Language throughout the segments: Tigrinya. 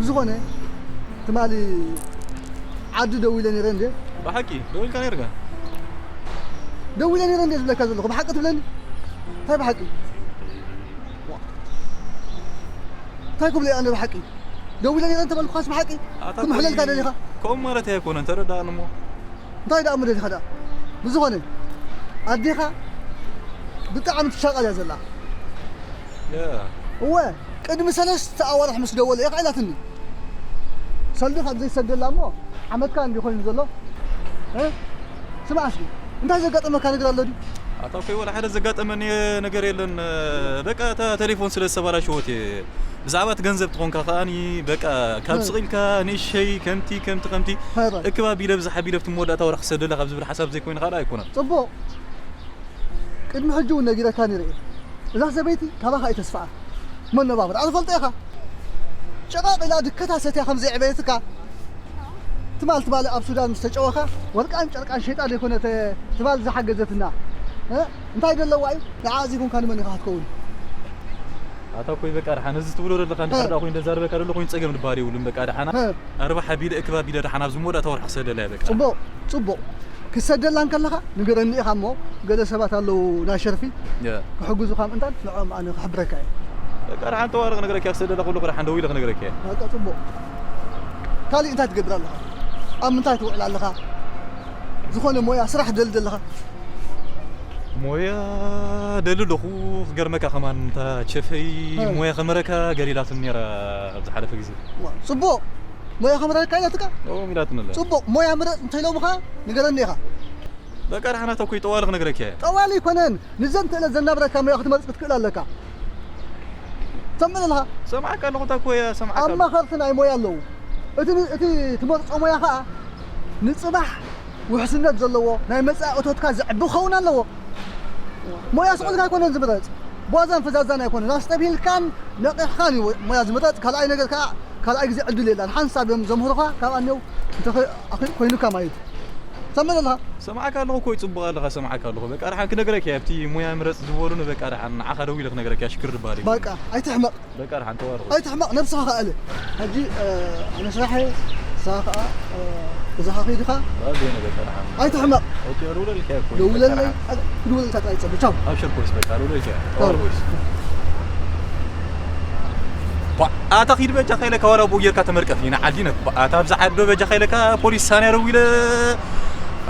ዝኾነ ትማሊ ዓዲ ደው ኢለ ነይረ እንዴ? ብሓቂ ደው ኢልካ ነይርካ? ደው ኢለ ነይረ እንዴ ዝብለካ ዘለኹ ብሓቂ ትብለኒ? እንታይ ብሓቂ? እንታይ ክብለ ኣነ ብሓቂ? ደው ኢለ ነይረ እንተበልኩኻስ ብሓቂ ትምሕለልካ ደሊኻ? ከምኡ ማለት ኣይኮነን፣ ተረዳእኒ እሞ። እንታይ ደኣ እሞ ደሊኻ ደኣ? ብዝኾነ ኣዴኻ ብጣዕሚ ትሻቐል እያ ዘላ። እወ፣ ቅድሚ ሰለስተ ኣዋርሕ ምስ ደወለ እየ ኢላትኒ። ሰልዲ ካብ ዘይሰደላ እሞ ዓመትካ እንዲ ኮይኑ ዘሎ። እ? ስማዕ እስኪ፣ እንታይ ዘጋጠመካ ነገር ኣሎ ድዩ? ኣታ ኮይ ወላ ሓደ ዘጋጠመኒ ነገር የለን። በቃ እታ ቴሌፎን ስለ ዝተባላሸወት እየ። ብዛዕባ እቲ ገንዘብ ትኾንካ ከኣኒ በቃ ካብ ስቕ ኢልካ ንእሸይ ከምቲ ከምቲ ከምቲ እክብ ኣቢለ ብዝሕ ኣቢለ ኣብቲ መወዳእታ ወርሒ ክሰደላ ካብ ዝብል ሓሳብ ዘይኮይኑ ካልእ ኣይኮነን። ጽቡቕ። ቅድሚ ሕጂ እውን ነጊረካ ነይረ እየ። እዛ ሰበይቲ ካባኻ እየ ተስፋኣ። መነባብር ኣንፈልጦ ኢኻ። ጨቓቕ ኢላ ድከታ ሰትያ ከም ዘየዕበየትካ ትማል ትማል ኣብ ሱዳን ምስ ተጨወኻ ወርቃን ጨርቃን ሸይጣ ዘይኮነ ትማል ዝሓገዘትና እንታይ ደለዋ እዩ ንዓ ዘይኮንካ ንመን ኢኻ ክትከውን ኣታ ኮይ በቃ ደሓን እዚ ትብሎ ዘለኻ እንድሕር ደኣ ኮይኑ ደዛርበካ ደሎ ኮይኑ ጸገም ዝበሃል የብሉን በቃ ደሓና ኣርባሕ ኣቢለ እክብ ኣቢለ ደሓን ኣብዚ መወዳእታ ወርሒ ክሰደላ እየ በቃ ጽቡቕ ጽቡቕ ክሰደላ እንከለኻ ንገረኒ ኢኻ እሞ ገለ ሰባት ኣለዉ ናይ ሸርፊ ክሕግዙኻ ምእንታን ንዕኦም ኣነ ክሕብረካ እየ በቃ ደሓን ተዋርቕ ነገረካ ክሰደላ ከለኹ ደሓን ደው ኢለ ክነግረካ እየ በቃ ጽቡቕ ካሊእ እንታይ ትገብር ኣለኻ ኣብ ምንታይ ትውዕል ኣለኻ ዝኾነ ሞያ ስራሕ ደሊ ዘለኻ ሞያ ደሊ ኣለኹ ክገርመካ ከማን እታ ቸፈይ ሞያ ከመረካ ገሊላትኒ ነይራ ኣብ ዝሓለፈ ግዜ ጽቡቕ ሞያ ከመረካ ኢላትካ ኢላትኒ ኣላ ጽቡቕ ሞያ ምረፅ እንተኢሎምኻ ንገረኒ ኢኻ በቃ ዳሕና ተኮይ ጠዋሊ ክነግረካ እየ ጠዋሊ ኣይኮነን ንዘን ትእለት ዘናብረካ ሞያ ክትመርፅ ክትክእል ኣለካ ሰምዕ ኣለኻ ሰምዓካ ኣለኹ እታ ኮያ ሰምዓካ ኣለኹ ኣማኸርቲ ናይ ሞያ ኣለዉ እቲ ን- እቲ ትመርፆ ሞያ ከዓ ንፅባሕ ውሕስነት ዘለዎ ናይ መፃኢ እቶትካ ዘዕቢ ክኸውን ኣለዎ ሞያ ስቕ ኢልካ ኣይኮነን ዝምረፅ ቧዛን ፈዛዛን ኣይኮነን ኣስተብሂልካን ነቒሕካን እዩ ሞያ ዝምረፅ ካልኣይ ነገር ከዓ ካልኣይ ግዜ ዕድል የላን ሓንሳብ እዮም ዘምህሩኻ ካብ ኣንየው እንተ ኮይኑካ ማለት እዩ ሰምዕ ኣለኻ ሰምዓካ ኣለኹ እኮ ይፅቡቕ ኣለኻ ሰምዓካ ኣለኹ በቃ ደሓን ክነግረካ እየ ኣብቲ ሙያ ምረፅ ዝበሉኒ በቃ ደሓን ንዓኻ ደው ኢለ ክነግረካ እየ ሽክር ድባል እዩ በቃ ኣይትሕመቕ በቃ ደሓን ተዋርኹ ኣይትሕመቕ ነብስኻ ከኣለ ሕጂ ኣነ ስራሕ እየ ንስኻ ከዓ ገዛኻ ከይድኻ ኣይትሕመቕ ደውለለይ ክድውለልካ ጥራይ ፀበ ቻው ኣብሽር ኮይስ በቃ ደውለልካ ተዋር ኮይስ ኣታ ኺድ በጃኻ ኢለካ ዋላ ብኡ ጌርካ ተመርቀፍ ኢና ዓዲነ ኣታ ኣብዛ ዓዲ ዶ በጃኻ ኢለካ ፖሊስ ሳንያ ደዊለ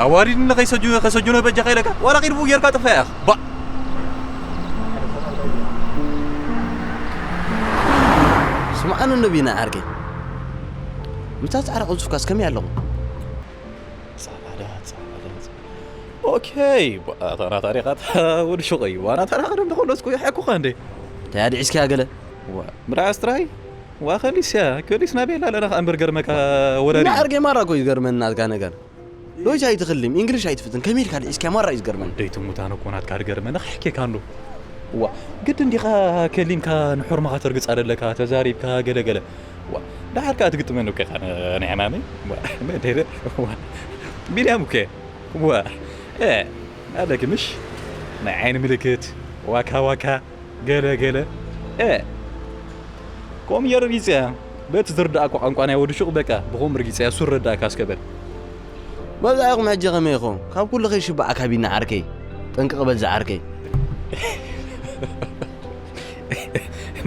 ኣዋሪድኒ ከይሰጅኖ በጃኻ ኢለካ ዋላ ኺድ ብኡ ጌርካ ጥፋ ኢኻ ባ ስምዓኒ ነቢና ዓርከይ ምታ ጻዕዳ ቅልጹፍካስ ከመይ ኣለኹ ኦኬ ኣታ ናታ ዲኻ ወዲ ሹቕ እዩ ዋና ተራ ክደም ተኸለስኩ ይሓኩኻ እንዴ እንታይ ኣድዒስኪያ ገለ ምርዓስ ጥራይ ዋ ከሊስያ ከሊስ ናበይ ኣለና ከኣ እምበር ገርመካ ወላዲ ዓርከይ ማራ እኮ እዩ ዝገርመኒ ናትካ ነገር ሎይታ ኣይትኽልም እንግሊሽ ኣይትፍትን ከመይ ኢልካ ድዒስካ ማራ እዩ ዝገርመኒ ደይትሙታ ነኮ ናትካ ድገርመኒ ክሕኬካ ኣሎ እዋ ግድን ዲኻ ከሊምካ ንሑርማኻ ተርግጻ ደለካ ተዛሪብካ ገለገለ እዋ ደሓር ከኣ ትግጥመኒ እኮ ኢኻ ንዕማመይ እዋ መደረ እዋ ቢልያም እኮ እዋ ኣለኪ ምሽ ናይ ዓይኒ ምልክት ዋካ ዋካ ገለ ገለ እ ከምኡ እየ ረጊፀያ በቲ ዝርዳእኩ ቋንቋ ናይ ወዲ ሹቕ በቃ ብኸምኡ ርጊፀያ እሱ ረዳእካ እስከ በል መብዛዕኹም ሕጂ ከመይ ኢኹም ካብ ኩሉ ከይሽባዕ ኣካቢድና ዓርከይ ጥንቅቕ በል ዝዓርከይ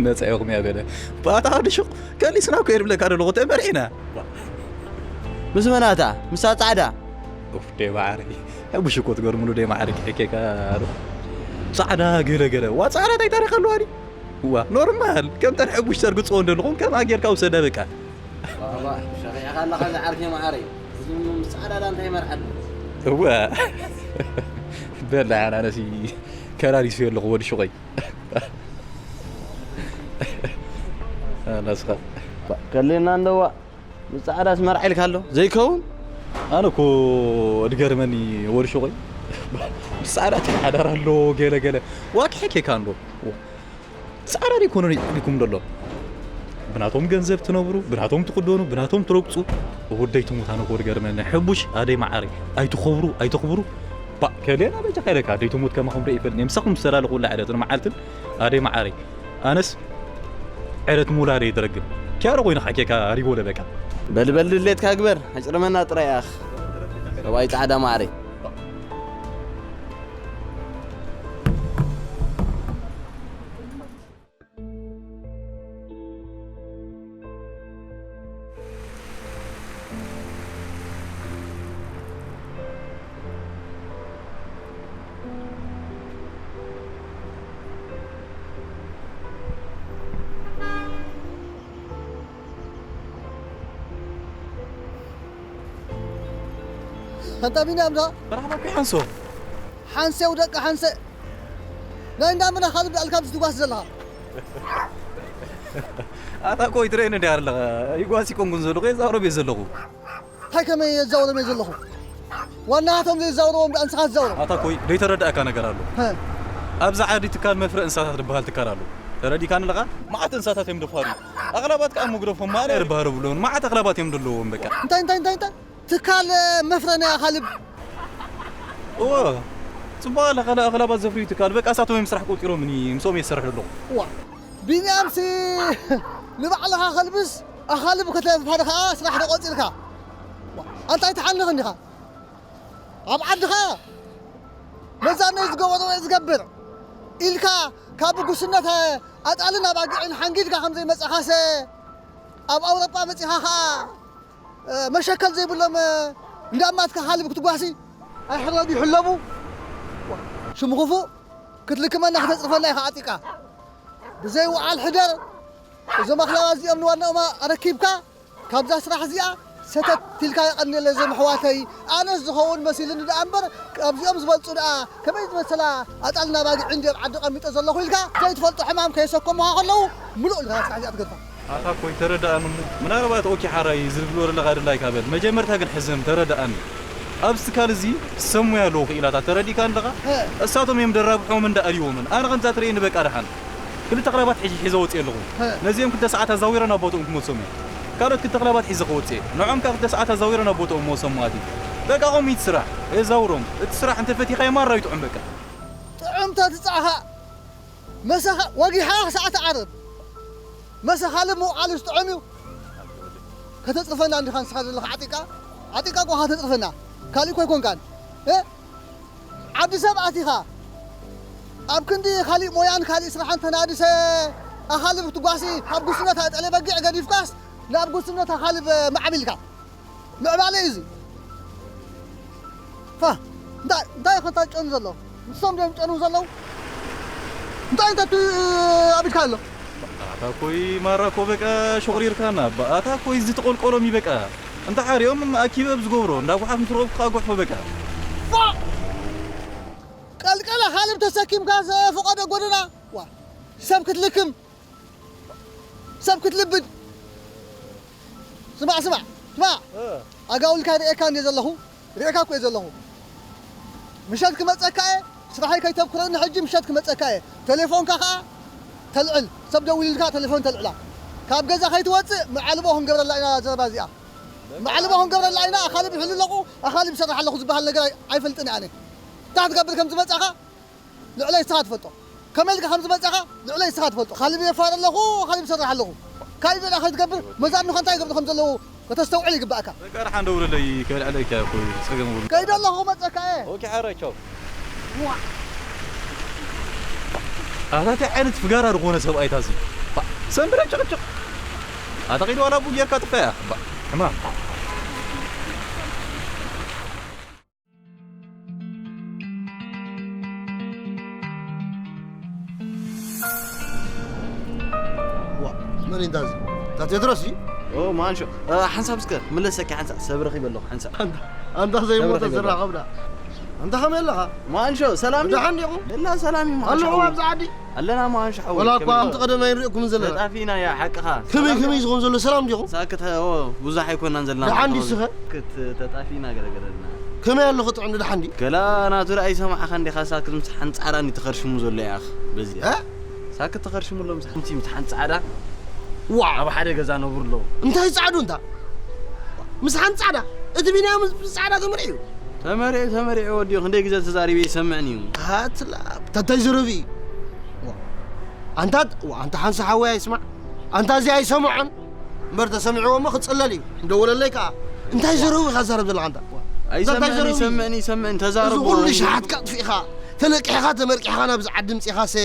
መፃኢኹም እያ በለ ባታ ወዲ ሹቕ ከሊስና እኮ እየ ዝብለካ ዘለኹ ተመሪሕና ምስ መናታ ምሳ ፃዕዳ ኡፍ ደይ ማዓረይ ሕቡሽ እኮ ትገርምሉ ደይ ማዓረይ ክሕኬካ ዶ ፃዕዳ ገለ ገለ ዋ ፃዕዳ ታይ ታሪክ ኣለዋ ዲ ዋ ኖርማል ከም ተን ሕቡሽ ተርግፅዎ እንደልኹም ከማ ጌርካ ውሰዳ በቃ ሸቂዕካ ኣለኻ ዝዓርከ ማዓረይ ፃዕዳ ዳ እንታይ መርዓሉ እወ በላ ኣናነሲ ከላሊሱ የለኹ ወዲ ሹቀይ ናስኻ ከሌና እንደዋ ብጻዕዳ ኣስመርዓ ኢልካ ኣሎ ዘይከውን ኣነ እኮ ድገርመኒ ወዲ ሹቆይ ብጻዕዳ ተሓዳር ኣሎ ገለ ገለ ዋኪ ሕኬካ እንዶ ጻዕዳ ደይኮነ ይዕሊኩም ደሎ ብናቶም ገንዘብ ትነብሩ ብናቶም ትቅደኑ ብናቶም ትረግጹ እወደይ ትሙት ኣነ እኮ ድገርመኒ ሕቡሽ ኣደይ መዓረይ ኣይትኸብሩ ኣይትኽብሩ ባ ከሌና በጃ ካይለካ ኣደይ ትሙት ከማኹም ደ ይፈልኒ ምሳኹም ዝሰላለኹ ላ ዕለትን መዓልትን ኣደይ መዓረይ ኣነስ ዕለት ምውላደይ ድረግም ያሮ ኮይና ሓኬካ ሪጎ ለበቃ። በል በል ድሌትካ ግበር፣ ኣጭርመና ጥራይ ኣኽ። ሰብኣይ ጻዕዳ ማዕረ። ኣንታ ቢንያም ዶ? መርሓባ ኣቢ ሓንሶ። ሓንሴው ደቂ ሓንሰ። ናይ እንዳ መን ኣኻልብ ደኣ ኢልካ ኣብዚ ትጓስ ዘለኻ? ኣታ ኮይ ትሬን እንዲ ኣለኻ። ይጓስ ይኮንኩን ዘለኹ፣ የዛውረብ እየ ዘለኹ። እንታይ ከመይ የዛውረብ እየ ዘለኹ? ዋናታቶም ዘይዛውርዎም ደኣ ንስኻ ትዛውሮም። ኣታ ኮይ፣ ደይተረዳእካ ነገር ኣሎ። ሀ። ኣብዚ ዓዲ ትካል መፍረ እንስሳታት ዝበሃል ትካል ኣሎ። ተረዲእካኒ ኣለኻ? መዓት እንስሳታት እዮም ደፋሩ። ኣኽላባት ከኣ መጉረፎም ማለ ይርባረቡ ኣለውን። መዓት ኣኽላባት እዮም ዘለዎም በቃ። እንታይ፣ እንታይ፣ እንታይ፣ እንታይ? ትካል፣ እ፣ መፍረ ናይ ኣኻልብ? እወ። ጽቡቕ ኣለኻ፣ ኣኽላባት ዘፍርዩ ትካል። በቃ እሳቶም እዮም ስራሕ ቆጺሮምኒ፣ ምስኦም እየ ዝሰርሕ ዘለኹ። እዋ። ቢንያምሲ ንባዕልኻ ከልብስ፣ ኣኻልብ ከተፋሪ ኸኣ ስራሕ ዶ ቆጺርካ? እዋ። ኣንታ ኣይትሓንኽ እንዲኻ። ኣብ ዓድኻ መዛነይ ዝገበሮ ወይ ዝገብር ኢልካ ካብ ጉስነት ኣጣልን ኣባጊዕን ሓንጊድካ ከም ዘይመጻኻሰ ኣብ ኣውሮጳ መጺኻ ኸኣ፣ እ፣ መሸከል ዘይብሎም፣ እ፣ እንዳማትካ ሃልብ ክትጓሲ ኣይሕረዱ ይሕለቡ። ሽም ክፉእ ክትልክመና ክተጽርፈና ኢኻ ዓጢቃ። ብዘይ ውዓል ሕደር እዞም ኣኽላባት እዚኦም ንዋናኦም ኣረኪብካ ካብዛ ስራሕ እዚኣ ሰተት ኢልካ የቐንየለይ ዘምሕዋተይ። ኣነስ ዝኸውን መሲሉኒ ደኣ እምበር ኣብዚኦም ዝበልጹ ደኣ ከመይ ዝመሰላ ኣጣልና ባጊዕ እንድዮም ዓዲ ቀሚጠ ዘለኹ ኢልካ ዘይትፈልጦ ሕማም ከየሰከሙኻ ከለዉ ምሉእ ኢልካ ስራሕ እዚኣ ትገድፋ። ኣታ እኮ ይተረድኣኒ እሞ፣ ምናልባት ኦኬ ሓራይ ዝብሎ ዘለኻ ድላይካ በል። መጀመርታ ግን ሕዘም፣ ተረድኣኒ። ኣብዚ ትካል እዚ ሰብ ሞያ ኣለዎ ክኢላታት፣ ተረዲእካ ኣለኻ? እ። እሳቶም እዮም ደራብሖምን ደኣልይዎምን። ኣነ ከምዛ ትርእየኒ በቃ ደሓን። ክልተ ክላባት ሒዘ፣ ሒዘ ወፅየ ኣለኹ። እ። ነዚኦም ክልተ ሰዓት ኣዛዊረ ናብ ቦትኦም ክመልሶም እየ። ካልኦት ክልተ ክላባት ሒዘ ክወፅእ እየ። ንዖም ከኣ ክልተ ሰዓት ኣዛዊረ ናብ ቦትኦም ክመልሶም ማለት እዩ። በቃ ከምኡ እዩ እቲ ስራሕ። የዛውሮም። እቲ ስራሕ እንተፈቲኻዮ ማራ እዩ ጥዑም በቃ። ጥዑም ተትጻኻ መሰኻ ወጊሓ ክሳዕ ትዓርብ። መሰኻ ልብ ምውዓል ዝጥዑም እዩ። ከተጽርፈና እንዲኻ ንስኻ ዘለኻ ዓጢቃ፣ ዓጢቃ እኮ ኢኻ ተጽርፈና። ካሊእ እኮ ኣይኮንካን። እ? ዓዲ ሰብ ኣቲኻ፣ ኣብ ክንዲ ካሊእ ሞያን ካሊእ ስራሕን ተናዲሰ፣ ኣኻልብ ትጓሲ፣ ካብ ጉስነት ኣጠለ በጊዕ ገዲፍካስ፣ ናብ ጉስነት ኣኻልብ ማዕቢልካ። ምዕባለ እዩ እዚ። ፋ፣ እንታይ፣ እንታይ ኢኻ እንታይ ትጨኑ ዘለኹ? ንሶም ድዮም ዝጨኑ ዘለዉ? እንታይ፣ እንታይ ቱ-፣ ኣቢድካ ኣሎ? ኣታ ኮይ ማራ እኮ በቃ ሸቑሪርካና እባ። ኣታ ኮይ እዚ ተቆልቆሎም እዩ በቃ። እንተ ሓሪኦም ኣኪበ ኣብ ዝገብሮ፣ እንዳ ጓሓፍ ምስ ረኸብኩ ከኣ ጓሕፎ በቃ። ፋ! ቀልቀለ ካልብ ተሰኪምካ ዝፈቐዶ ጎደና፣ ዋ፣ ሰብ ክትልክም፣ ሰብ ክትልብድ። ስማዕ፣ ስማዕ፣ ስማዕ። እ። ኣጋውልካ ርእየካ እንደ ዘለኹ፣ ርእየካ እኮ እየ ዘለኹ። ምሸት ክመጸካ እየ፣ ስራሐይ ከይተብኩረኒ ሕጂ ምሸት ክመጸካ እየ። ቴሌፎንካ ከኣ ተልዕል፣ ሰብ ደዊሉልካ ቴሌፎን ተልዕላ። ካብ ገዛ ከይትወጽእ መዓልቦ ክንገብረላ ኢና ዘረባ እዚኣ። መዓልቦ ክንገብረላ ኢና፣ ኣኻልብ ይሕሉ ኣለኹ፣ ኣኻልብ ይሰርሕ ኣለኹ ዝበሃል ነገር ኣይ-፣ ኣይፈልጥን እየ ኣነ። እንታይ ክትገብር ከም ዝመጻኻ ልዕለይ ንስኻ ትፈልጦ። ከመይ ኢልካ ከም ዝመጻኻ ልዕለይ ንስኻ ትፈልጦ። ካልብ የፋር ኣለኹ፣ ካልብ ይሰርሕ ኣለኹ። ካልብ ደኣ ከይትገብር መዛኑኻ እንታይ ይገብሩ ከም ዘለዉ ከተስተውዕል ይግባእካ። በቃ ደሓን ደውለለይ፣ ከልዕለካ እኮ ጸገም ውሉ። ከይደ ኣለኹ መጸካ እየ። ኦኬ፣ ሓራይ ቻው። ዋ። ኣታ እንታይ ዓይነት ፍጋራ ዝኾነ ሰብኣይ ታዚ? ባ-፣ ሰንብረ ጭቕጭቕ። ኣታ ኸይድ ዋላ ቡ ጌርካ ጥፋያ። ባ-፣ ሕማም። ዋ፣ መን እዩ እንዳ እዚ? እታ ቴድሮስ እዩ? ኦ፣ ማንሾ። እ፣ ሓንሳብ እስከ ምለሰኪ ሓንሳብ። ሰብ ረኺበ ኣለኹ፣ ሓንሳብ። ኣንታ፣ ኣንታ ዘይሞተ ሰብ ረኺበ ኣለኹ። ዝራኸብና። ኣንታ ከመይ ኣለኻ? ማንሾ፣ ሰላም እዩ? ደሓን ዲኹም? ደላ ሰላም እዩ፣ ማንሾ ኣለኹም ሓወይ። ኣብዚ ዓዲ? ኣለና፣ ማንሾ ሓወይ። ወላ እኳ ከመይ ከምቲ ቀደም ኣይንሪእኩምን ዘለና። ተጣፊእና እያ፣ ሓቅኻ። ከመይ፣ ሰላም ከመይ እዩ ዝኸውን ዘሎ? ሰላም ዲኹም? ሳክት፣ ኦ፣ ብዙሕ ኣይኮናን ዘለና። ደሓን ድዩ ንስኸ? ክት ተጣፊእና ገለገለና። ከመይ ኣለኹ ጥዕና ደሓን ድዩ? ገላ ናቱ ደኣ ኣይሰማዕኻን ዲኻ? ሳክት ምስ ሓንጻራ እንዲ ተኸርሽሙ ዘሎ ያኽ። በዚ እ? ሳክት ተኸርሽሙ ኣሎ ምስ ሓንቲ ምስ ሓንቲ ጻዕዳ። ዋ! ኣብ ሓደ ገዛ ነብሩ ኣለዉ። እንታይ ጻዕዱ እንታ? ምስ ሓንቲ ጻዕዳ? እቲ ቢንያም ምስ ጻዕዳ ተመሪዑ? ተመሪዑ፣ ተመሪዑ ወዲኡ። ክንደይ ግዜ ተዛሪበ ይሰምዕን እዩ። ኣትላ፣ እንታይ ዘረቢ እዩ? ዋ! ኣንታ፣ ዋ፣ ኣንታ ሓንሳ ሓወይ ኣይስማዕ። ኣንታ እዚ ኣይሰምዖን። እምበር ተሰሚዕዎ እሞ ክጽለል እዩ። እንደወለለይ ከኣ እንታይ ዘረቡ ኢኻ ትዛረብ ዘለኻ ኣንታ? እንታይ ኣይሰምዕን፣ ዘረቡ እዩ? ይሰምዕን፣ ይሰምዕን፣ እዚ ተዛረቡ። ኩሉ ሸሓትካ ኣጥፊእኻ፣ ተነቂሕኻ ተመርቂሕኻ ናብዚ ዓዲ ምጺኻሰ፣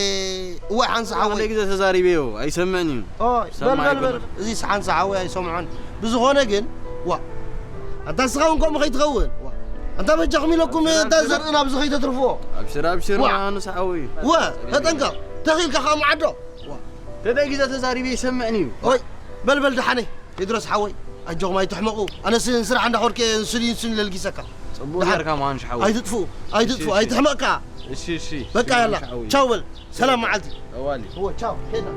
እዋይ ሓንሳ ሓወይ። ክንደይ ግዜ ተዛሪበዮ፣ ኣይሰምዕን እዩ። ኦይ፣ ሰማይ በል፣ በል፣ በል። ኣይኮነን። እዚስ ሓንሳ ሓወይ ኣይሰምዖን። ብዝኾነ ግን፣ ዋ፣ ኣንታ ንስኻ እውን ከምኡ ከይትኸውን። ዋ፣ ኣንታ በጃኹም ኢለኩም፣ ኣብሽር፣ እታ ኣብሽር። ዘርኢ ናብዚ ከይተትርፍዎ። ኣብሽር፣ ኣብሽር፣ ዋ። ንስ ሓወይ። ዋ፣ ተጠንቀቕ። ተኺኢልካ ከኣ መዓዶ። ዋ። ክንደይ ግዜ ተዛሪበ ይሰምዕን እዩ። ኦይ፣ በል፣ በል፣ ደሓነይ። ቴድሮስ ሓወይ፣ ኣጆኹም ኣይትሕመቑ። ኣነስ ንስራሕ እንዳኸድኩ እየ ንስኒ ንስኒ ለልጊሰካ። ጽቡቕ ደሓን። ጌርካ መሃንሽ ሓወይ። ኣይትጥፍኡ፣ ኣይትጥፍኡ፣ እሺ፣ እሺ። ኣይትሕመቕካ። እሺ፣ እሺ፣ እሺ። በቃ ያላ፣ መሃንሽ ሓወይ። ቻው በል። ሰላም መዓልቲ። ጠዋሊ። እወ፣ ቻው፣ ኬድና።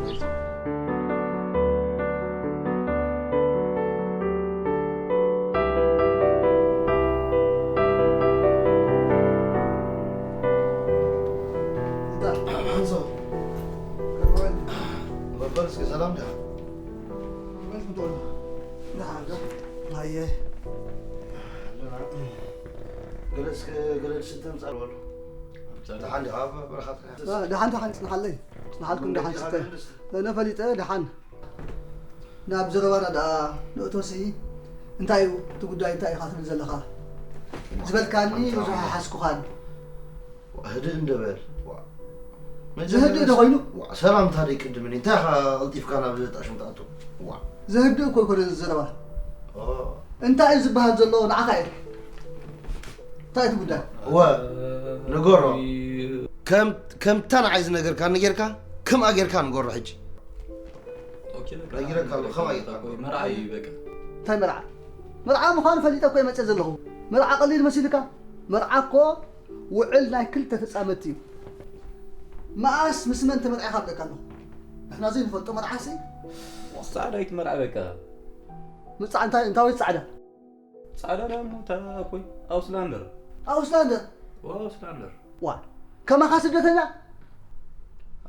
እንታ፣ ሓንሶ፣ ከመይ? በል እስኪ ሰላም ዲኻ? ኣየ። ገለ እስከ፣ ገለ ድስቲ ምጻእ በሉ። ደሓን ዲኻ? ኣብ በረኻ ጥራሕ። እ፣ ደሓን፣ ደሓን፣ ጽንሓለይ። ጽንሓልኩም፣ ደሓን ደሓን ስተ። ዲኻ? ገለ ድስቲ። ነ-፣ ነፈሊጠ፣ ደሓን። ናብ ዘረባና ደኣ ንእቶሲ፣ እንታይ እዩ እቲ ጉዳይ፣ እንታይ ኢኻ ትብል ዘለኻ? ዝበልካኒ ኣንታ ብዙሕ ኣይሓዝኩኻን። ዋ፣ ህድእ እንደ በል። ዋ። ዝህድእ ዶ መጀመርያ ኮይኑ? ዋ፣ ሰላምታ ደይ ቅድምኒ። እንታይ ኢኻ ቀልጢፍካ ናብ ዘጣሽሙ ትኣቱ? ዋ። ዝህድእ እኮ ይኮነ እዚ ዘረባ። ኦ። እንታይ እዩ ዝበሃል ዘሎ ንዓኻ እዩ? እንታይ እቲ ጉዳይ? ወ፣ ንገሮ። ከም፣ ከምታ ንዓይ ዝነገርካኒ ጌርካ፣ ከምኣ ጌርካ ንገሮ ሕጂ። ኦኬ፣ በቃ። ነጊረካ ኣለኹ፣ ከማይ ይጣ። መርዓ እዩ፣ በቃ። እንታይ መርዓ? መርዓ ምዃኑ ፈሊጠ እኮ እየ መፅእ ዘለኹ። መርዓ ቀሊል መሲልካ? መርዓ እኮ ውዕል ናይ ክልተ ተፃመድቲ እዩ። መኣስ ምስ መን ተመርዒኻ እብለካ ኣለኹ። ንሕና ዘይንፈልጦ መርዓሲ? ሞስ ፃዕዳ እዩ እቲ መርዓ፣ በቃ። ምፃዕ እንታይ፣ እንታይ ወይ ፃዕዳ? ጻዕዳ ደኣ እሞ እታ ኮይ ኣውስላንደር። ኣውስላንደር? ዋ፣ ኣውስላንደር። ዋ፣ ከማኻ ስደተኛ?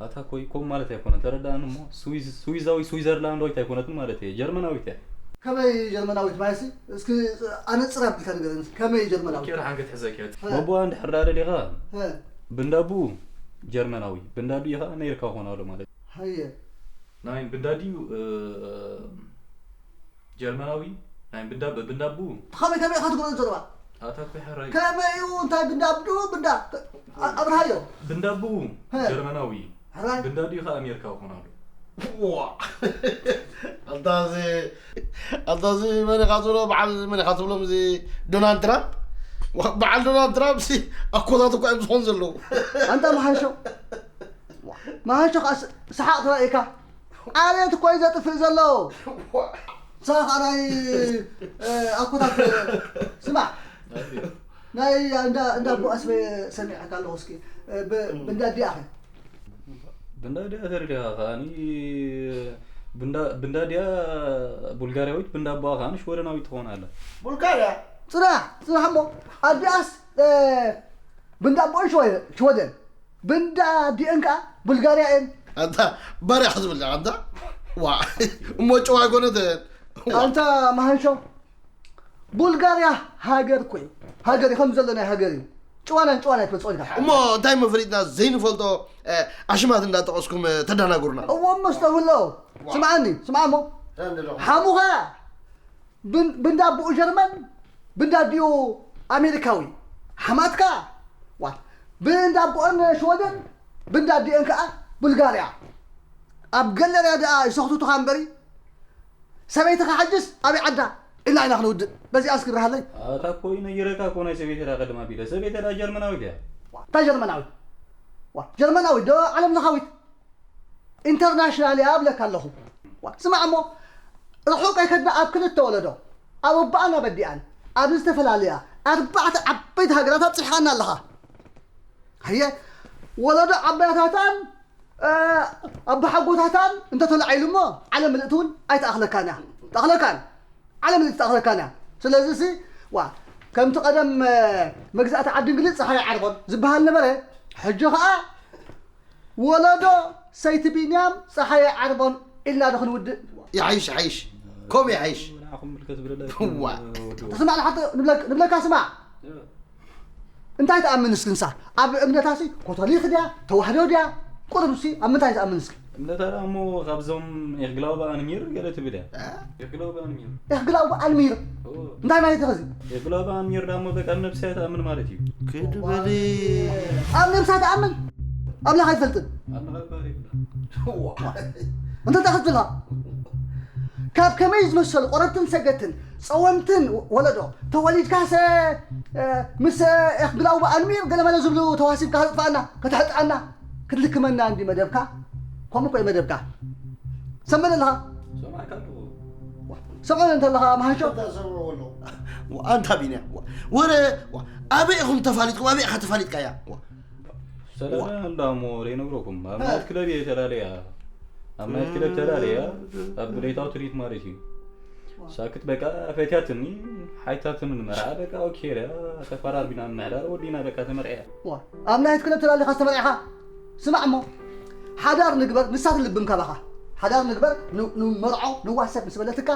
ኣታ ኮይ፣ ኮም ማለት ኣይኮነን፣ ተረዳእኒ እሞ፣ ስዊዝ-፣ ስዊዛዊ-፣ ስዊዘርላንዳዊት ኣይኮነትን ማለት እየ፣ ጀርመናዊት እያ። ከመይ ጀርመናዊት ማለትሲ? እስኪ ኣነጽር ኣቢልካ ንገረኒ፣ ከመይ ጀርመናዊት? ኬር ሓንገት ሕዘኪ። እ። በቦኣ እንድሕር ደኣ ደሊኻ፣ እ። ብንዳቡ ጀርመናዊ፣ ብንዳዱ ኢኻ ኣሜሪካዊ ክኾን ኣሎ ማለት እዩ። ሃየ። ናይ ብንዳድዩ፣ እ፣ ጀርመናዊ፣ ናይ ብንዳብ-፣ ብንዳቡ። ከመይ፣ ከመይ ኢኻ ትገልጾ ዘለኻ? ኣታ እኮ ሕራይ። ከመይ እዩ፣ እንታይ ብንዳብዱ፣ ብንዳ-፣ ኣ-፣ ኣብርሃዮ። ብንዳቡ ሀ። ጀርመናዊ፣ ሕራይ። ብንዳድዩ ኸኣ ኣሜሪካዊ ክኾን ኣሎ። ዋ። ኣንታ እዚ፣ ኣንታ እዚ መን ኢኻ ትብሎ፣ በዓል መን ኢኻ ትብሎም፣ እዚ ዶናልድ ትራምፕ? ዋ፣ በዓል ዶናልድ ትራምፕ ሲ ኣኮታት እኮ እዮም ዝኾኑ ዘለዉ። ኣንታ መሃሾ። መሃሾ ኸኣ ስ-፣ ሰሓቕ ተራእየካ። ዓሌት እኮ እዩ ዘጥፍእ ዘሎ። ንስኻ ኸኣ ናይ፣ እ፣ ኣኮታት፣ ስማዕ። ናይ እንዳ፣ እንዳ ኣቦ ኣስበ ሰሚዐካ ኣለኹ እስኪ። እ፣ ብ-፣ ብንዳዲኣ ኸ? ብንዳዲኣ ተረዲኻ ከኣኒ ብንዳ-፣ ብንዳዲኣ ቡልጋርያዊት፣ ብንዳቦኣ ከኣኒ ሽወደናዊት ትኸውን ኣላ። ቡልጋርያ? ጽናሕ፣ ጽናሕ እሞ። ኣዲኣስ፣ እ፣ ብንዳቦኣን ሽወ-፣ ሽወደን። ብንዳ ዲኤን ከኣ ቡልጋርያ እየን። ኣንታ ባርያ ክትብል ዲኻ ኣንታ? ዋ፣ እሞ ጨዋ ኣይኮነትን። ዋ። ኣንታ መሃንሾ፣ ቡልጋርያ ሃገር እኮ እዩ። ሃገር እዩ፣ ከም ዘሎ ናይ ሃገር እዩ። ጭዋናን ጭዋን ኣይትፈልጾ ኢልካ። እሞ እንታይ እሞ ፈሊጥና ዘይንፈልጦ፣ እ፣ ኣሽማት እንዳጠቐስኩም፣ እ፣ ተደናግሩና? እዎ እሞ ኣስተውህሎ። ዋ። ስምዓኒ፣ ስምዓ እሞ። እንታይ እንድሎ? ሓሙኻ ብን-፣ ብንዳብኡ ጀርመን፣ ብንዳዲኡ ኣሜሪካዊ። ሓማትካ፣ ዋ፣ ብንዳብኦን ሽወደን፣ ብንዳዲኦን ከኣ ቡልጋርያ። ኣብ ገለርያ ደኣ ይሰኽቱቱኻ እምበሪ፣ ሰበይትኻ ሕጅስ ኣበይ ዓዳ? ኢልና ኢና ክንውድእ። በዚኣ እስኪ ብርሃለይ። ኣታ እኮ ነጊረካ እኮ ናይ ሰበይቲ ደኣ ቀድም ኣቢለ። ሰበይቲ ደኣ ጀርመናዊት እያ። ዋ፣ እንታይ ጀርመናዊት? ዋ፣ ጀርመናዊት ዶ ዓለም ለኻዊት? ኢንተርናሽናል እያ እብለካ ኣለኹ። ዋ፣ ስማዕ እሞ፣ ርሑቕ ኣይከድና ኣብ ክልተ ወለዶ፣ ኣብ ኣቦኣን ኣብ ኣዲኣን፣ ኣብ ዝተፈላለያ ኣርባዕተ ዓበይቲ ሃገራት ኣብጺሕኻና ኣለኻ። ሃየ፣ ወለዶ ዓባያታታን፣ እ፣ ኣቦሓጎታታን እንተተላዒሉ እሞ፣ ዓለም ምልእቲ እውን ኣይትኣኽለካን እያ። ትኣኽለካን። ዓለም ምልእቲ ትኣኽለካን እያ። ስለዚ ሲ፣ ዋ፣ ከምቲ ቀደም፣ እ፣ መግዛእቲ ዓዲ እንግሊዝ ጸሓይ ዓርቦን ዝበሃል ነበረ፣ ሕጂ ኸኣ ወለዶ ሰይቲ ቢንያም ጸሓየ ዓርቦን ኢልና ዶ ክንውድእ? ይሓይሽ፣ ይሓይሽ። ከምኡ ይሓይሽ። ንዓኹም ምልከት ብለላ ዋ። ይኹን፣ ወዲ ተስማዕ፣ ንሓቶ ንብለክ-፣ ንብለካ ስማዕ። እ። እንታይ ትኣምን እስኪ ንሳ? ኣብ እምነታሲ ኮቶሊክ ድያ? ተዋህዶ ድያ? ቁሩብ ሲ ኣብ ምንታይ ትኣምን እስኪ? እምነታ ደኣ እሞ ካብዞም የኽግላዊ በኣንሚር ገለ ትብል እያ። የኽግላዊ በኣንሚር። የኽግላዊ በኣንሚር እንታይ ማለት እዩ ኸዚ? የኽግላዊ በኣንሚር ደኣ እሞ በቃ ኣብ ነብሳ እያ ትኣምን ማለት እዩ። ክድበል ኣብ ነብሳ ትኣምን ኣምላኽ ኣይትፈልጥን። ኣምላኽ ይባል ይብላ። እንተ እንታይ ክትብልኻ? ካብ ከመይ ዝመሰሉ ቆረብትን ሰገትን ጸወምትን ወለዶ ተወሊድካሰ ምስ የኽግላዊ በኣንሚር ገለመለ ዝብሉ ተዋሲብካ ከጥፍኣና ከተሕጥኣና ክትልክመና እንዲ መደብካ። ከምኡ እኮ እዩ መደብካ። ሰመን ኣለኻ? ሰምዓካ ኣለኹ። ሰምዖ እንተለኻ መሃሾ? ኣንታ ቢንያ ወረ ኣበይ ኢኹም ተፋሊጥኩም ኣበይ ኢኻ ተፋሊጥካያ? ሰላም እንዳሞ ዘይነግረኩም ኣብ ናይት ክለብ እየ ተላለያ ኣብ ናይት ክለብ ተላለያ ኣብ ብሌታው ትርኢት ማለት እዩ። ሳክት በቃ ፈትያትኒ ሓይታትኒ ንመርዓ በቃ ኦኬ ኢላ ተፈራርቢና ንምሕዳር ወዲና በቃ ተመርዕያ። ዋ ኣብ ናይት ክለብ ተላሊኻ ዝተመርዕኻ ስማዕ እሞ ሓዳር ንግበር ንሳ ትልብም ካባኻ ሓዳር ንግበር ን- ንመርዖ ንዋሰብ ምስ በለትካ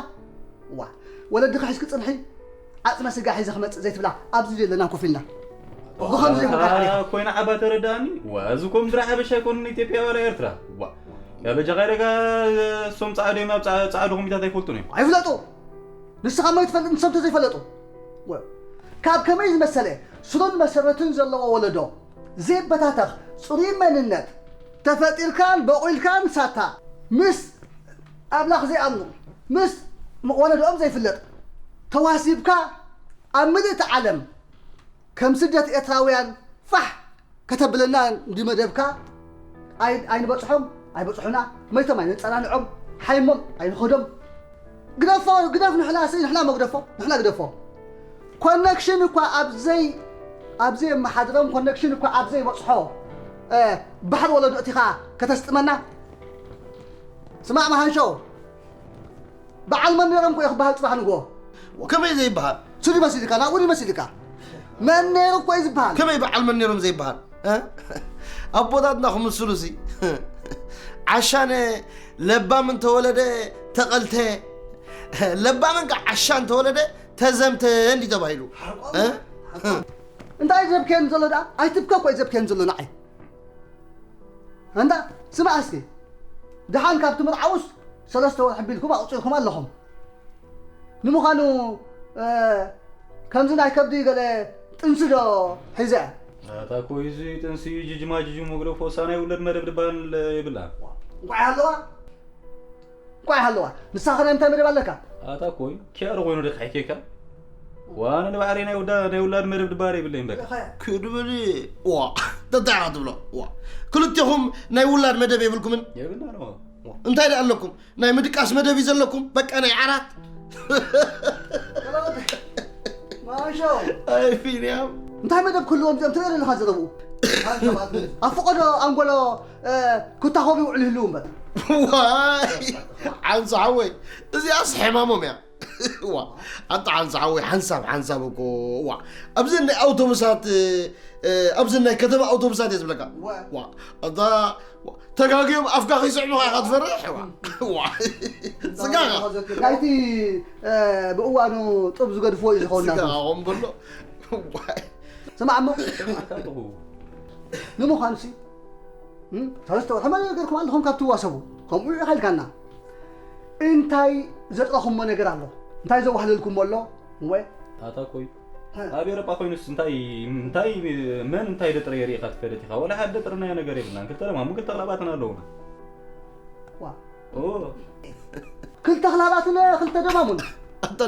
ዋ ወለድኻ ሒዝኪ ፅንሒ ዓፅመ ስጋ ሒዘ ክመፅእ ዘይትብላ ኣብዚ ዘለና ኮፍ ኢልና ብኸምዚ ኢኹም ኣታ ከይሓሊኻ ኮይና ዓባ ተረዳእኒ ዋ እዚ ኮምድራ ሓበሻ ኣይኮኑን ኢትዮጵያ ዋላ ኤርትራ ዋ ያበጃኻ ኢለካ እሶም ፃዕዱ እዮም ኣብ ፃ- ፃዕዱ ኮሚታት ኣይፈልጡን እዮም ኣይፍለጡ ንስኻ እሞ ይትፈልጥ ንሶም ተዘይፈለጡ ወ- ካብ ከመይ ዝመሰለ ስሩን መሰረትን ዘለዎ ወለዶ ዘይበታተኽ ፅሩይ መንነት ተፈጢርካን በቑልካን ሳታ ምስ ኣምላኽ ዘይኣምኑ ምስ ወለዶኦም ዘይፍለጥ ተዋሲብካ ኣብ ምልእቲ ዓለም ከም ስደት ኤርትራውያን ፋሕ ከተብለና እንዲ መደብካ ኣይ- ኣይንበፅሖም ኣይበፅሑና መይቶም ኣይነፀናንዖም ሓይሞም ኣይንኸዶም ግደፎ ግደፍ ንሕና ሲ ንሕና መግደፎ ንሕና ግደፎ ኮነክሽን እኳ ኣብዘይ ኣብዘይ የመሓድሮም ኮነክሽን እኳ ኣብዘይ በፅሖ እ፣ ባሕሪ ወለዶ እቲኻ ከተስጥመና ስማዕ መሃንሾ በዓል መን ነይሮም ኮ ክበሃል ፅባሕ ንግሆ ከመይ ዘይበሃል ስዲ መሲልካ ናብኡ መሲልካ መን ነይሩ እኮ እዩ ዝበሃል ከመይ በዓል መን ነይሮም ዘይበሃል እ? ኣቦታትና ክምስሉ ሲ ዓሻነ ለባም እንተወለደ ተቐልተ ለባምን ከዓ ዓሻ እንተወለደ ተዘምተ እንዲ ተባሂሉ እ? እንታይ ዘብክየን ዘሎ ደኣ ኣይትብከ እኮ እዩ ዘብክየን ዘሎ ንዓይ እንዳ ስማዕ እስኪ ደሓን ካብ ትምርዓውስ ሰለስተ ወርሒ ቢልኩም ኣቑፂርኩም ኣለኹም ንምዃኑ ከምዚ ናይ ከብዲ ገለ ጥንሲ ዶ ሒዘ ኣታ ኮይ እዚ ጥንሲ እዩ ጅጅማ ጅጅ መግደፎ ሳና ይውለድ መደብ ድባል የብላ እንቋዕ ኣለዋ እንቋዕ ሃለዋ ንስኻ ከ ናይ ምንታይ መደብ ኣለካ ኣታ ኮይ ኪያሮ ኮይኑ ዶ ካሕኬካ ዋነ ንባዕሪ ናይ ውዳ ናይ ውላድ መደብ ድባር የብለይን በቃ ክድብል ዋ እንታይ ኢኻ ትብሎ ዋ ክልቴኹም ናይ ውላድ መደብ የብልኩምን የብልና ነው እንታይ ደኣ ኣለኩም ናይ ምድቃስ መደብ እዩ ዘለኩም በቃ ናይ ዓራት ማሾ ኣይ ፊንያም እንታይ መደብ ክህልዎም እዚኦም ትርኢ ኣለኻ ዘረብኡ ኣብ ፈቐዶ ኣንጎሎ ክታኾቡ ይውዕሉ ይህልው እምበር ዋይ ዓንሱ ሓወይ እዚኣስ ሕማሞም እያ ዋ ኣንታ ዓንሱ ሓወይ ሓንሳብ ሓንሳብ እኮ ዋ ኣብዚ ናይ ኣውቶቡሳት ኣብዚ ናይ ከተማ ኣውቶቡሳት እየ ዝብለካ ዋ ኣንታ ተጋግዮም ኣፍካ ከይስዕሙኻ ኢኻ ትፈርሕ ዋ ስጋኻ ናይቲ ብእዋኑ ጡብ ዝገድፍዎ እዩ ዝኸውን ናቱ ስጋኻ ኾን በሎ ስማዕ እሞ ንምዃኑሲ ሰለስተ ወርሒ መን ገርኩም ኣለኹም ካብ ትዋሰቡ ከምኡ ኢኻ ኢልካና እንታይ ዘጥረኹሞ ነገር ኣሎ እንታይ ዘዋህለልኩሞ ኣሎ እወ ኣታ ኮይ ኣብ ኤሮጳ ኮይኑስ እንታይ እንታይ መን እንታይ ደጥረ የርኢ ኢኻ ትፈልጥ ኢኻ ወላ ሓደ ደጥርናዮ ነገር የብልናን ክልተ ደማሙ ክልተ ኽላባትን ኣለውና ክልተ ኽላባትን ክልተ ደማሙን ኣንተ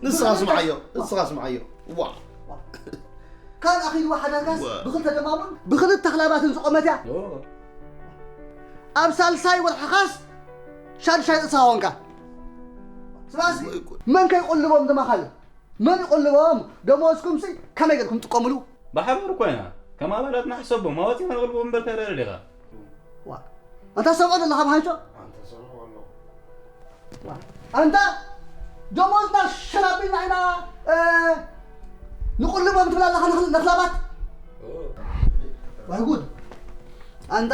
ንስኻ ስምዓዮ ንስኻ ስምዓዮ ዋ ካልእ ኣኺልዋ ሓዳርካስ ብኽልተ ደማሙን ብኽልተ ኽላባትን ዝቖመት እያ ኣብ ሳልሳይ ወርሕኻስ ሻድሻይ ርእስኻ ኾንካ ስባስ መን ከይቆልቦም ድማ ካልእ መን ይቆልቦም ደሞዝኩም ሲ ከመይ ጌርኩም ትጥቀምሉ ብሓባር እኮ ኢና ከም ኣባላት ንሕሰቦም ኣዋፂና ንቕልቦም እምበር ተረረ ዲኻ ኣንታ ሰምዖ ዘለኻ ብሃንሾ ኣንታ ደሞዝና ሸናቢልና ኢና ንቁልቦም ትብል ኣለኻ ነኽላባት ዋይ ጉድ ኣንታ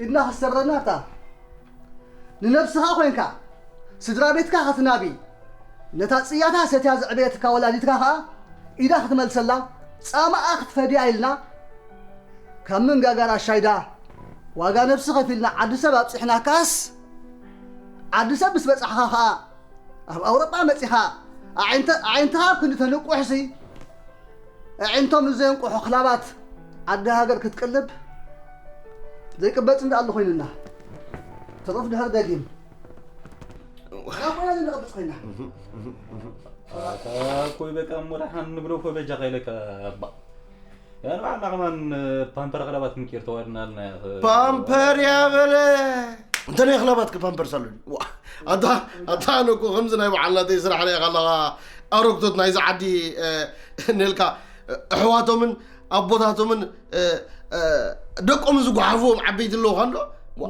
ኢድና ክሰብረና እታ ንነብስኻ ኮይንካ ስድራ ቤትካ ክትናቢ ነታ ጽያታ ሰትያ ዘዕበየትካ ወላዲትካ ኸኣ ኢዳ ክትመልሰላ ጻማኣ ክትፈድያ ኢልና ካብ ምንጋጋራ ሻይዳ ዋጋ ነብሲ ከፊልና ዓዲ ሰብ ኣብፂሕናካስ፣ ዓዲ ሰብ ምስ በፃሕኻ ኸዓ፣ ኣብ ኣውሮጳ መፂኻ፣ ኣዒንተ-፣ ኣዒንትኻ ኣብ ክንዲ ተንቁሕሲ፣ ኣዒንቶም ንዘየንቁሑ ክላባት ዓዲ ሃገር ክትቅልብ ዘይቅበጽ እንዳ ኣሎ ኮይኑና። ተረፍ ድሕር ደጊም። ኣታ ኮይና ንቕብጽ ኮይና። ኣታ ኮይ በቃ እሞ ደሓን ንብሎ እኮ በጃኻ ኢለካ ኣባ። ያን ባዕልና ከማን ፓምፐር ክላባት ምቂር ተዋድና ኣልና ያ። ፓምፐር ያ በለ። እንተ ናይ ክላባትኪ ፓምፐርስ ኣሉኒ። ዋ፣ ኣታ፣ ኣታ ኣነ እኮ ከምዚ ናይ በዓል ናተይ ስራሕ ርኢኻ ኣለኻ። ኣረግቶት ናይዚ ዓዲ፣ እ፣ ነልካ፣ እ፣ ኣሕዋቶምን ኣቦታቶምን፣ እ፣ እ፣ ደቆምን ዝጓሓፍዎም ዓበይቲ ኣለዉኻ እንዶ? ዋ፣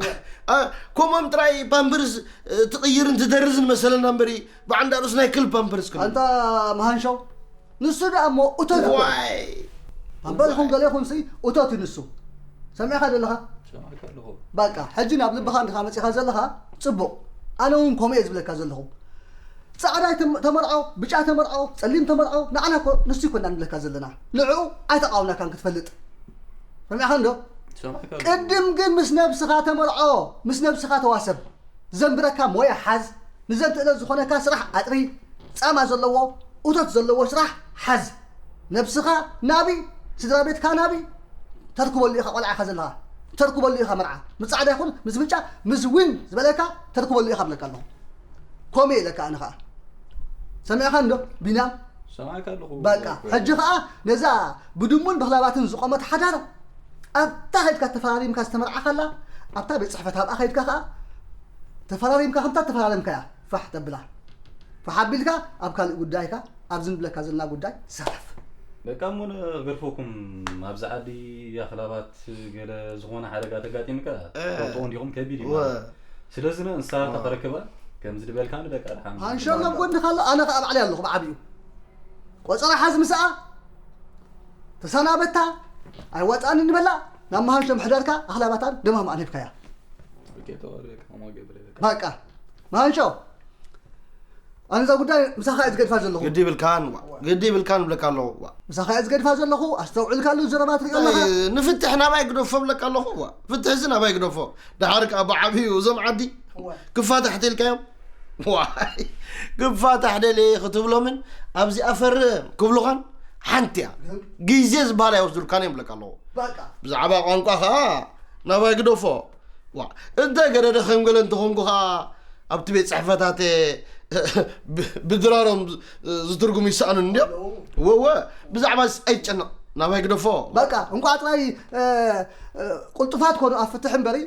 እ፣ ከምኦም ጥራይ ፓምፐርስ፣ እ፣ ትቕይርን ትደርዝን መሰለና እምበሪ፣ ብዓንዳ ርእሱ ናይ ክልብ ፓምፐርስ ክህሉ። ኣንታ መሃንሾ፣ ንሱ ደኣ እሞ እቶት ይኹን። ዋይ! ፓምፐር ይኹን ዋይ! ገለ ይኹን ሲ እቶት እዩ ንሱ። ሰሚዕኻ ዘለኻ? ሰማዕካ ኣለኹ። በቃ፣ ሕጂ ናብ ልብኻ እንዲኻ መጺኻ ዘለኻ፣ ጽቡቕ። ኣነ እውን ከምኡ እየ ዝብለካ ዘለኹ። ጻዕዳ ተም-፣ ተመርዖ፣ ብጫ ተመርዖ፣ ጸሊም ተመርዖ፣ ንዓና እኮ ንሱ ይኮና ንብለካ ዘለና። ንዕኡ ኣይተቃወምናካን ክትፈልጥ። ሰሚዕኻ እንዶ? ሰማዕካ ኣለኹ። ቅድም ግን ምስ ነብስኻ ተመርዖ፣ ምስ ነብስኻ ተዋሰብ። ዘንብረካ ሞያ ሓዝ፣ ንዘንትእለት ዝኾነካ ስራሕ ኣጥሪ፣ ጻማ ዘለዎ፣ እቶት ዘለዎ ስራሕ ሓዝ። ነብስኻ ናቢ፣ ስድራ ቤትካ ናቢ፣ ተርክበሉ ኢኻ ቆልዓኻ ዘለኻ፣ ተርክበሉ ኢኻ መርዓ። ምስ ጻዕዳ ይኹን፣ ምስ ብጫ፣ ምስ ዊን ዝበለካ ተርክበሉ ኢኻ ብለካ ኣለኹ። ኮሜ ኢለካ ኣነ ኸኣ። ሰሚዕኻ እንዶ ቢንያም? ሰማዕካ ኣለኹ። በቃ፣ ሕጂ ኸኣ ነዛ ብድሙን ብኽላባትን ዝቖመት ሓዳር ኣብታ ኸይድካ ተፈራሪምካ ዝተመርዓኻላ፣ ኣብታ ቤት ጽሕፈት ኣብኣ ኸይድካ ኸኣ ተፈራሪምካ፣ ከምታ ተፈራረምካያ ፋሕ ተብላ። ፋሕ ኣቢልካ ኣብ ካልእ ጉዳይካ፣ ኣብዚ ንብለካ ዘለና ጉዳይ ሰረፍ። በቃ እሞ ንገርፈኩም፣ ኣብዚ ዓዲ ኣኽላባት ገለ ዝኾነ ሓደጋ ተጋጢምካ፣ እ። ትፈልጥዎ እንዲኹም ከቢድ እዩ ወ። ማለት። ስለዚ ንእንስሳ እ። ተኸረክባ፣ ከምዚ ዝበልካ ንበቃ ድሓን ሃንሸሎ ኣብ ጎንኻ ኣሎ፣ ኣነ ኸኣ ባዕለይ ኣለኹ ብዓቢኡ። ቆጸራ ሓዝ ምስኣ፣ ተሰናበታ፣ ኣይዋጻእን ንበላ፣ ናብ መሃንሾ ምሕዳርካ ኣኽላባታን ደማም ኣንሂብካያ። ኦኬ፣ ተዋርደ፣ ከማ ገብረ፣ በቃ። በቃ፣ መሃንሾ፣ ኣነ እዛ ጉዳይ ምሳኻ እየ ዝገድፋ ዘለኹ። ግዲ ይብልካን፣ ዋ፣ ግዲ ይብልካን እብለካ ኣለኹ፣ ዋ። ምሳኻ እየ ዝገድፋ ዘለኹ፣ ኣስተውዕልካሉ ዘረባ ትሪኦ ኣለኻ። እንታይ፣ ንፍትሕ ናባይ ግደፎ እብለካ ኣለኹ፣ ዋ። ፍትሕዚ ናባይ ግደፎ። ደሓር ከኣ ብዓብዩ እዞም ዓዲ እዋ። ክፋታሕ ተልካዮም? ዋይ፣ ክፋታሕ ደልየ ክትብሎምን ኣብዚኣ ፈርም ክብሉኻን ሓንቲ እያ። ግን ግዜ ዝበሃል ኣይወስዱልካን እዮም እብለካ ኣለኹ። በቃ። ብዛዕባ ቋንቋ ኸኣ ናባይ ግደፎ። ዋ፣ እንተ ገደደ ከም ገለ እንተኾንኩ ኸኣ ኣብቲ ቤት ጽሕፈታተ ብ-፣ ብድራሮም ዝ-፣ ዝትርጉሙ ይሰኣኑን እንድዮም። ኣለዉ። ወወ፣ ብዛዕባ ስ-፣ ኣይትጨነቕ፣ ናባይ ግደፎ። በቃ፣ እንቋዕ ጥራይ፣ እ፣ እ፣ ቅልጡፋት ኮኑ ኣብ ፍትሒ እምበሪ፣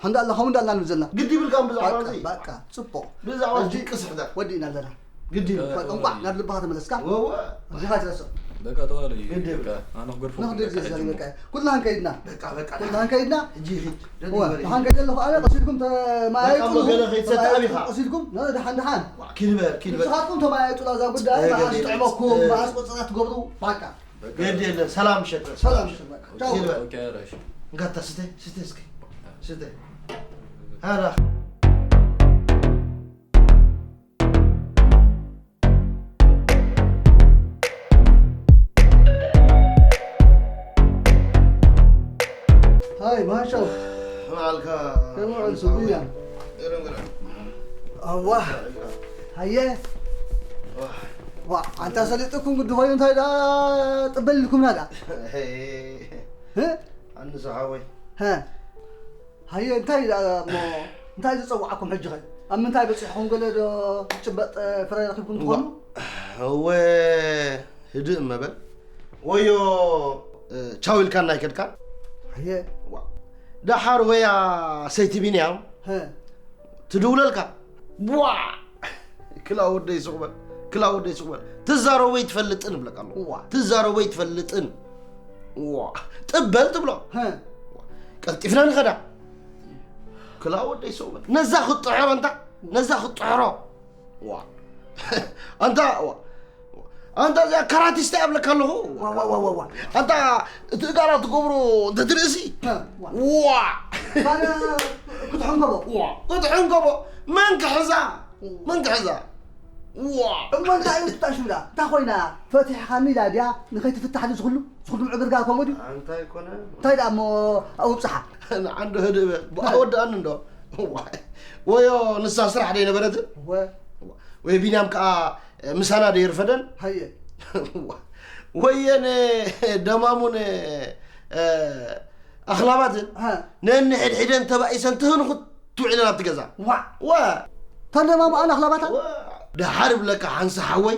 ሕንዳ ኣለኹም እንዳልና ንብል ዘለና። ግዲ ይብልካ ብዛዕባ በቃ፣ እዚ። በቃ፣ ጽቡቕ። ብዛዕባ እዚ ሕጂ ቅስሕ ዳ። ወዲእና ኣለና። ግዲ ይብል። በቃ፣ እንቋዕ ናብ ልብኻ ተመለስካ። ወወ። እዚኻ ትረስዕ። በቃ፣ ተዋሉ እዩ። ግዲ ይብል። በቃ፣ ኣነ ክገድፎ ንኽድር በቃ፣ ግዜ ሕጂ ዘሪ እሞ። በቃ። ኩልና ከይድና። በቃ፣ በቃ፣ ኩልና ደሓን። ከይድና። ሕጂ ይኺድ። ደሊቨሪ። ወ-፣ ደሓን ከይደለኹ ኣነ ቀሲድኩም ተ-፣ ማይ በቃ፣ እሞ ኣይጥሉ። ገለ ከይትሰቲ ኣነ ኣቢኻ። ቀሲድኩም፣ ነ-፣ ደሓን፣ ደሓን። ዋ፣ ኪድ በል፣ ኪድ በል። ንስኻትኩም ተማያየጡላ እዛ ጉዳይ፣ ኣይ፣ መኣስ ገለ ጥዕመኩም፣ የለን። መኣስ ቆጸራ ትገብሩ፣ በቃ። ግድ የለን፣ ሰላም ምሸት። ሰላም ምሸት፣ በቃ። ቻው። ኪድ በል። ኦኬ፣ ራሽ። እንካታ ስተ፣ ስተ እስኪ። ስተ። ሃላ። ሃይ፣ ማሾ። መዓልካ። ከመይ ውዕል፣ ስቡያ? ገረም፣ ገረም። ኣዋ። ሃየ። ዋ። ዋ፣ ኣንታ ሰሊጥኩም ግዲ ኮይኑ እንታይ ደኣ ጥበል ኢልኩምና ደኣ? ሄ። ህ? ኣንሱ ሓወይ። ሀ። ሃየ፣ እንታይ ደኣ እሞ፣ እንታይ ዝጸውዓኩም ሕጂ ኸ? ኣብ ምንታይ በጺሕኩም? ገለ ዶ ዝጭበጥ ፍረ ረኺብኩም ትኾኑ? እወ፣ ህድእ እመበል። ወዮ፣ እ፣ ቻው ኢልካና ኣይከድካን? ሃየ። ዋ። ደሓር ወያ ሰይቲ ቢንያም ሀ። ትድውለልካ። ቧ! ክላ ወደይ ስቕ በል፣ ክላ ወደይ ስቕ በል። ትዛረቦ ኣይትፈልጥን እብለካ ኣለኹ። ዋ። ትዛረቦ ኣይትፈልጥን። ዋ። ጥበል ትብሎ። ሀ። ቀልጢፍና ንኸዳ። ክላ ወደይ ስቕ በል። ነዛ ክትጥሕሮ እንታ፣ ነዛ ክትጥሕሮ። ዋ። ኣንታ፣ ዋ። ኣንታ እዚኣ ካራቲስታ እያ እብለካ ኣለኹ። ዋ፣ ዋ፣ ዋ፣ ዋ፣ ዋ። ኣንታ እቲ እጋራ ትገብሮ እንተትርእሲ። ዋ። ዋ። ባለ ክትሕንገቦ። ዋ። ክትሕንገቦ። መን ክሕዛ? መን ክሕዛ? ዋ! እሞ እንታይ እዩ ትጣሽምዳ? እንታይ ኮይና? ፈቲሕኻኒ ኢላ ድያ ንኸይትፍታሕ ድዩ ዝኹሉ? ዝኹሉ ምዕግርጋር ከምኡ ድዩ? ኣንታይ ኮነ? እንታይ ደኣ እሞ ኣብኡ ብጽሓ? ንዓንዶ ህድእ በል። ብኣ ወድኣኒ እንዶ። ዋይ። ወዮ ንሳ ስራሕ ደይ ነበረትን? እወ። ወይ ቢንያም ከኣ ምሳና ደይ ርፈደን? ሃየ። ወየነ ደማሙን፣ እ፣ ኣኽላባትን ሃ። ነንሕድሕደን ተባኢሰን ትህንኹት ትውዕለን ኣብቲ ገዛ። ዋ። ዋ። እተን ደማሙ ኣን ኣኽላባታ? ዋ። ደሓር ብለካ ሓንሳ ሓወይ፣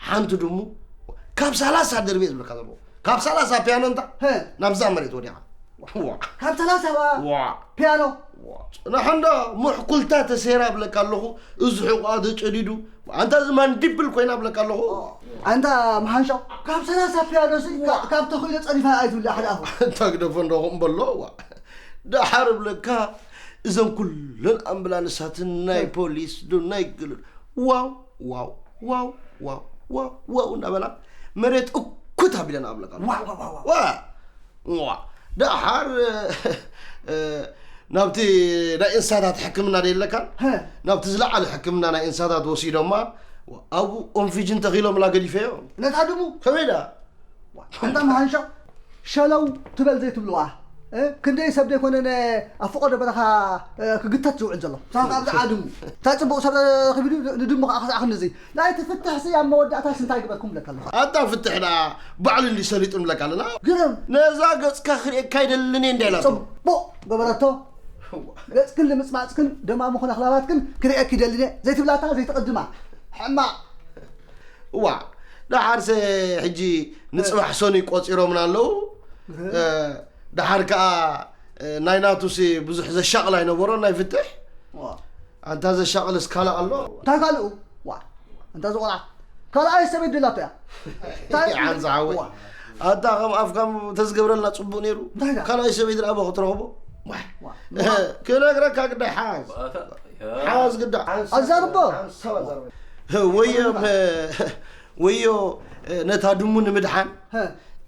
ሓንቲ ድሙ፣ ካብ ሰላሳ ደርቢ እየ ዝብለካ ዘለኹ። ካብ ሰላሳ ፒያኖ እንታ፣ ሀ። ናብዛ መሬት ወዲኻ። ዋ። ካብ ሰላሳ ዋ። ዋ። ፒያኖ? ዋ። ጽናሕ እንዳ፣ ሙሕኩልታ ተሰይራ ብለካ ኣለኹ፣ እዚ ሕቋ ተጨዲዱ፣ ኣንታ እዚ ማንዲብል ኮይና ብለካ ኣለኹ። ኣንታ መሓንሻው፣ ካብ ሰላሳ ፒያኖ ሲ፣ ዋ። ካብ ተኽኢሎ ጸዲፋ ኣይትብላ ሓደ ኣፉ። ኣንታ ግደፎ እንዶ ኹም በሎ፣ ዋ። ደሓር ብለካ፣ እዘን ኩለን ኣምቡላንሳትን ናይ ፖሊስ ዶ ናይ ገለ ዋው፣ ዋው፣ ዋው፣ ዋው፣ ዋው፣ ዋው እናበላ መሬት እኩት ኣቢለን ኣብለካ። ዋው፣ ዋው፣ ዋው፣ ዋው። ዋ፣ ዋ። ደሓር፣ እ፣ ናብቲ ናይ እንስሳታት ሕክምና ዶ የለካን? ሀ። ናብቲ ዝለዓለ ሕክምና ናይ እንስሳታት ወሲዶማ፣ ኣብኡ ኦንፊጅን ተኺሎምላ ገዲፈዮ። ነታ ድሙ? ከመይ ደኣ? ኣንታ መሃንሻ፣ ሸለው ትበል ዘይትብልዋ። እ? ክንደይ ሰብ ዘይኮነ ነ-፣ ኣብ ፈቐዶ በረኻ፣ እ፣ ክግተት ዝውዕል ዘሎ። ሳብ ኣብዚ ዓድሙ። እንታይ ጽቡቕ ሰብ ረኺቡ ድዩ ንድሙ ከኣ ክስኣኽኒ እዚ? ናይ እቲ ፍትሕሲ ኣብ መወዳእታስ እንታይ ግበርኩም ብለካ ኣለኹ? ኣታ ፍትሕ ደኣ ባዕሉ እንዲ ሰሊጡ ንብለካ ኣለና። ግርም። ነዛ ገጽካ ክርእየካ ኣይደልን እየ እንዳ ኢላቶ። ጽቡቕ ገበረቶ። ገጽክን ልምጽማጽክን ደማሙኽን ኣኽላባትክን ክርእየኪ ይደልን እየ ዘይትብላታ ዘይትቕድማ። ሕማቕ። ዋ፣ ደሓርሰ ሕጂ ንጽባሕ ሰኑይ ቆጺሮምና ኣለዉ። እህ። እ፣ ደሓር ከኣ፣ እ፣ ናይ ናቱሲ ብዙሕ ዘሻቕል ኣይነበሮን ናይ ፍትሕ። ዋ። ኣንታ ዘሻቕልስ ካልእ ኣሎ? እንታይ ካልኡ? ዋ፣ ኣንታ ዝቖልዓ ካልኣይ ሰበይት ደላቶ እያ። እንታይ ሓንሳ ሓወይ። ዋ። ኣንታ ከም ኣፍካም ተዝገብረልና ጽቡቕ ነይሩ። እንታይ ደኣ? ካልኣይ ሰበይት ደኣ ኣበ ክትረኽቦ? ዋይ። ዋ። ክነግረካ ግዳይ ሓዝ። ኣታ፣ ያ። ሓዝ ግዳ። ኣዛርቦ። ሓንሳብ ኣዛርቦ። ወዮ፣ ወዮ፣ ነታ ድሙ ንምድሓን፣ ሀ።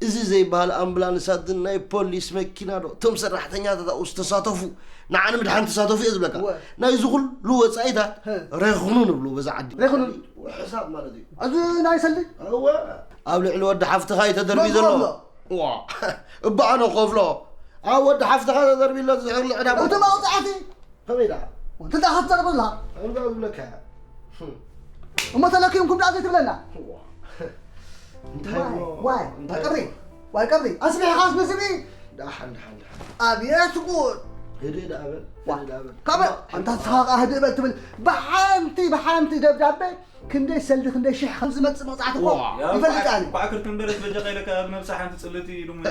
እዚ ዘይበሃል ኣምቡላንሳትን ናይ ፖሊስ መኪና ዶ፣ እቶም ሰራሕተኛታት ኣብኡ ዝተሳተፉ፣ ንዓ ንምድሓን ተሳተፉ እየ ዝብለካ። ወ። ናይዚ ኩሉ ወጻኢታት ሀ። ሬኹኑ ንብሉ በዛ ዓዲ። ሬኹኑ? ሕሳብ ማለት እዩ። እዚ ናይ ሰልዲ? እወ። ኣብ ልዕሊ ወዲ ሓፍትኻ እዩ ተደርቢ ዘሎ። መን ክኸፍሎ? ዋ፣ እባ ኣነ ክኸፍሎ። ኣብ ወዲ ሓፍትኻ ተደርቢ ኣሎ ዝሕር ልዕዳ። እቲ መቕጻዕቲ? ከመይ ደኣ? ወንትዳ ክትዘርብ ኣለኻ? እንታይ ዝብለካ? እሞ ተለኪምኩም ደኣ ዘይትብለና? ዋ። እንታይ ዋይ፣ እሞ? ዋይ፣ እንታይ ዋይ ቀብሪ፣ እሞ? ዋይ ቀብሪ። ኣስሚዕኻስ ንስሚ? ደሓን፣ ደሓን፣ ደሓን። ኣብየት ጉድ! ህድእ ደኣ በል፣ ዋ። ህድእ ደኣ በል። ካብ እሞ፣ ኣንታ ንስኻ ከኣ ህድእ በል ትብል። ብሓንቲ፣ ብሓንቲ ደብዳቤ ክንደይ ሰልዲ፣ ክንደይ ሽሕ ከም ዝመጽእ መቕጻዕቲ እኮ ዋ። ይፈልጥ ኣነ። እንኳዕ ክርክምበረት በጃ ከይለካ ኣብ ነብሳ ሓንቲ ጽልቲ ኢሉ እሞ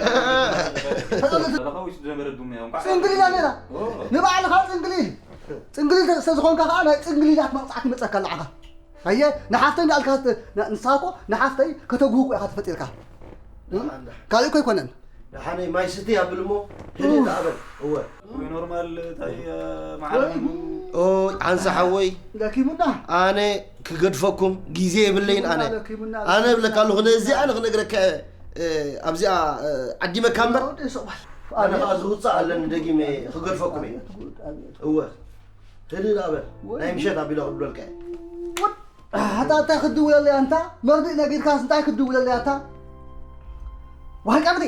ተጸልቲ። ዘለኻ ወይስ ዝነበረ ዱም እያ? እንኳዕ ጽንግል ኢላ ነይራ። ኦ። ንባዕልኻ ጽንግል ኢል። ጽንግል ኢል ስለ ዝኾንካ ከኣ ናይ ጽንግል ኢላት መቕጻዕቲ ይመጸካ ንዓኻ። ኣየ፣ ንሓፍተይ እንዳልካ ት-፣ ን-፣ ንስኻ እኮ ንሓፍተይ ከተጉህኩ ኢኻ ተፈጢርካ። እ? ካልእ እኮ ኣይኮነን። ደሓነይ ማይ ስቲ ኣብል እሞ፣ ህድእ ኡፍ። ደኣ በል። እወ። ወይ ኖርማል፣ ታይ፣ እ፣ መዓልቲ ወይ ጉድ። ኦይ፣ ሓንሳ ሓወይ። ደኪሙና። ኣነ ክገድፈኩም ግዜ የብለይን ኣነ። ደኪሙና፣ ኣነ እብለካ ኣለኹ፣ ነዚኣ ኣነ ክነግረካ፣ እ፣ ኣብዚኣ፣ እ፣ ዓዲመካ እምበር። ወዲ ሰብኣይ። ኣነ ኸኣ ዝውጻእ ኣለኒ ደጊመ ክገድፈኩም እየ። ኣቤት ጉድ፣ ኣቤት። እወ። ህድእ ደኣ በል። ወይ ናይ ምሸት ኣቢለ ክብለልካ እየ። ኣታ እንታይ ክድውለለይ ኣንታ? መርድእ ነጊርካስ እንታይ ክድውለለይ ኣታ? ዋይ ቀብሪ!